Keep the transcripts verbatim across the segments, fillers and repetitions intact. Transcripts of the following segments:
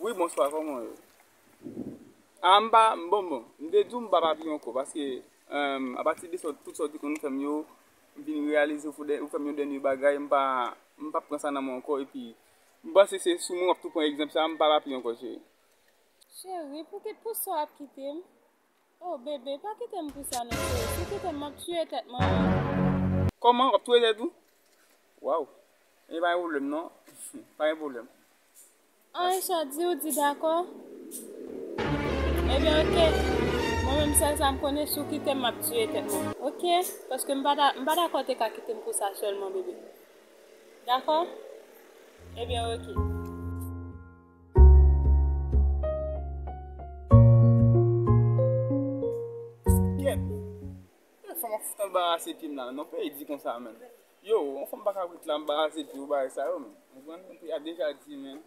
Wi, bonswa, kòman w ye? A, m pa, bon, bon, m te di w m pa papiye ankò, paske, em, apati de sa, tout sa w te konn fè m yo, m vin reyalize ou fè, ou fè m yon dènye bagay, m pa, m p ap pran sa nan men w ankò, epi m panse se sou mwen w ap tou pran egzanp sa, m pa papiye ankò, cheri. Cheri, pou ki, pou sa w ap kite m? Oh, bebe, pa kite m pou sa non, cheri. Si w kite m, m ap tiye tèt mwen. Kòman? W ap touye tèt ou? Waw. E pa gen pwoblèm non. Pa gen pwoblèm. An, Richard, di ou di dakò. Ebyen, oke. Mwen menm, sèl sa m konnen, si w kite m, m ap tiye tèt mwen. Oke? Paske m pa da-, m pa dakò w te ka kite m pou sa sèlman, bebe. Dakò? Ebyen, oke. Kèt. Yon fanm ap fout anbarase pye m la, non, peyi di konsa, menm. Yo, yon fanm pa ka ret la anbarase pye w bagay sa yo, menm. Ou konprann? Mwen deja di, menm.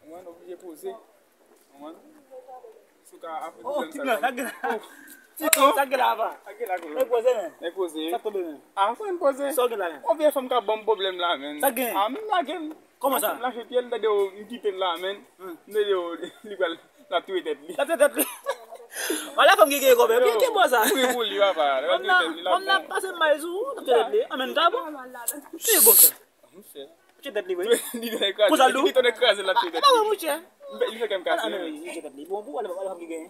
Ou konprann? Oblije poze. Ou konprann? Si w ka apre pwoblèm sa yo. Oh, sa gen la. Tito. Sa gen la, apa? Sa gen la, kolo. Nèg poze, menm. Nèg poze. Sa tonbe, menm. Ah, fò n poze. Sa w gen la, menm? Yon vye fanm k ap ban m pwoblèm la, menm. Sa gen? Ah, menm lage m. Kòman sa? M lage pye l, m tande w, m kite l la, menm. Hmm. M tande w, li pral, l ap touye tèt li. L ap touye tèt li. Wala fanm ki gen kòb, ki, ki bò sa? Mouri pou li, papa. L ap touye tèt li, l ap touye tèt li. Fanm nan pase may sou ou, l ap touye tèt li. An menm tan, bon. Ki bò sa? Monchè. Touye tèt li, wi. Li tounen kraze. Konsa l di w? Li tounen kraze, l ap touye tèt li. Ah, monchè. Li fè kè m kase. Ah, non, li touye tèt li. Bon, pou wala, wala fanm ki genyen.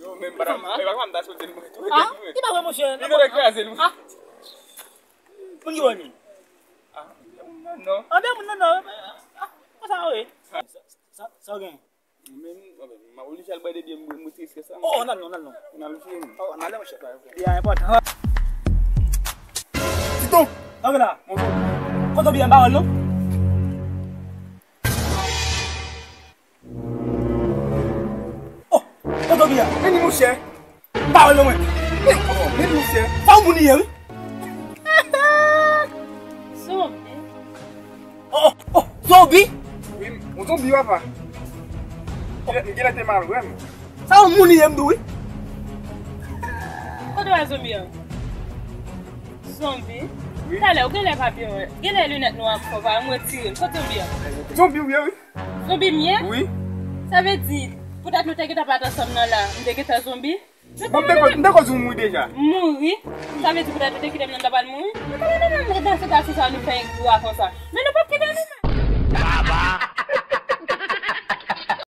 Yo, men m pa ta, men pa ta soti l mwen. Ah, li pa vre, monchè. Li te kraze l. Ah. Moun ki wè li. Ah, non. An de moun nan, non. Ah, konsa, wi. Sa, sa, sa w gen? Men, m ap oblije al bwè de byen, m, m retire strès la. Oh, n al non, n al non. N al, monchè. Oh, n al, monchè. Li a enpòtan. Tito! Sa w gen la? Monchè. Kote w byen, ba w non? Oh, kote w ye a? Men li, monchè. M pa wè l non mwen. Men, men, monchè. Sa yon moun li ye, wi. Zonbi. Oh, oh, oh, zonbi? Wi, yon zonbi, papa. Genlè, genlè te mal wè m. Sa yon moun li ye, m di w, wi. Kote w wè zonbi an? Zonbi? Wi. Talè, ou genlè pa byen wè. Genlè linèt nwa ak fò pa, m retire l. Kote zonbi an? Zonbi, wi, wi. Zonbi m ye? Wi. Sa vle di, poutèt nou te gentan pa t ansanm nan la, m te gentan zonbi? Bon, m te ko-, m te koz ou mouri deja. Mouri? Sa vle di poutèt nou te kite m nan, m ta pral mouri? Nan se ta, se sa nou fè yon gwo afè sa. Men nou p ap kite li.